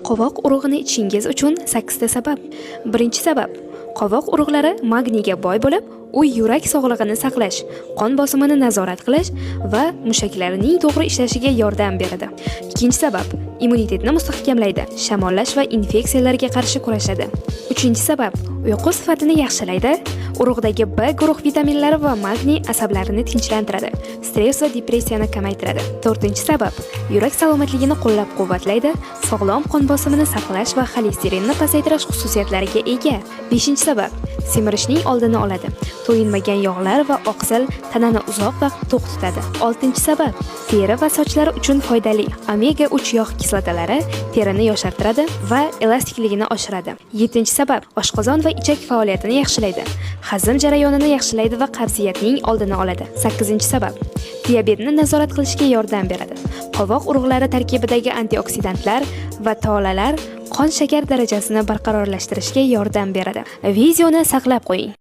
Qovoq urug'ini ichishingiz uchun 8 ta sabab. Birinchi sabab: qovoq urug'lari magniyga boy bo'lib, u yurak sog'lig'ini saqlash, qon bosimini nazorat qilish va mushaklarning to'g'ri ishlashiga yordam beradi. Ikkinchi sabab: immunitetni mustahkamlaydi, shamollash va infeksiyalarga qarshi kurashadi. Uchinchi sabab: uyqu sifatini yaxshilaydi. Urug'dagi B guruh vitaminlari va magniy asablarni tinchlantiradi, stress va depressiyani kamaytiradi. To'rtinchi sabab: yurak salomatligini qo'llab-quvvatlaydi, sog'lom qon bosimini saqlash va xolesterinni pasaytirish xususiyatlariga ega. Beshinchi sabab: semirishning oldini oladi. To'yinmagan yog'lar va oqsil tanani uzoq vaqt to'q tutadi. Oltinchi sabab: teri va sochlar uchun foydali. Omega 3 yog' kislotalari terini yoshartiradi va elastikligini oshiradi. Yettinchi sabab: oshqozon va ichak faoliyatini yaxshilaydi, hazm jarayonini yaxshilaydi va qabziyatning oldini oladi. Sakkizinchi sabab: diabetni nazorat qilishga yordam beradi. Qovoq urug'lari tarkibidagi antioksidantlar va tolalar qon shakar darajasini barqarorlashtirishga yordam beradi. Videoni saqlab qo'ying.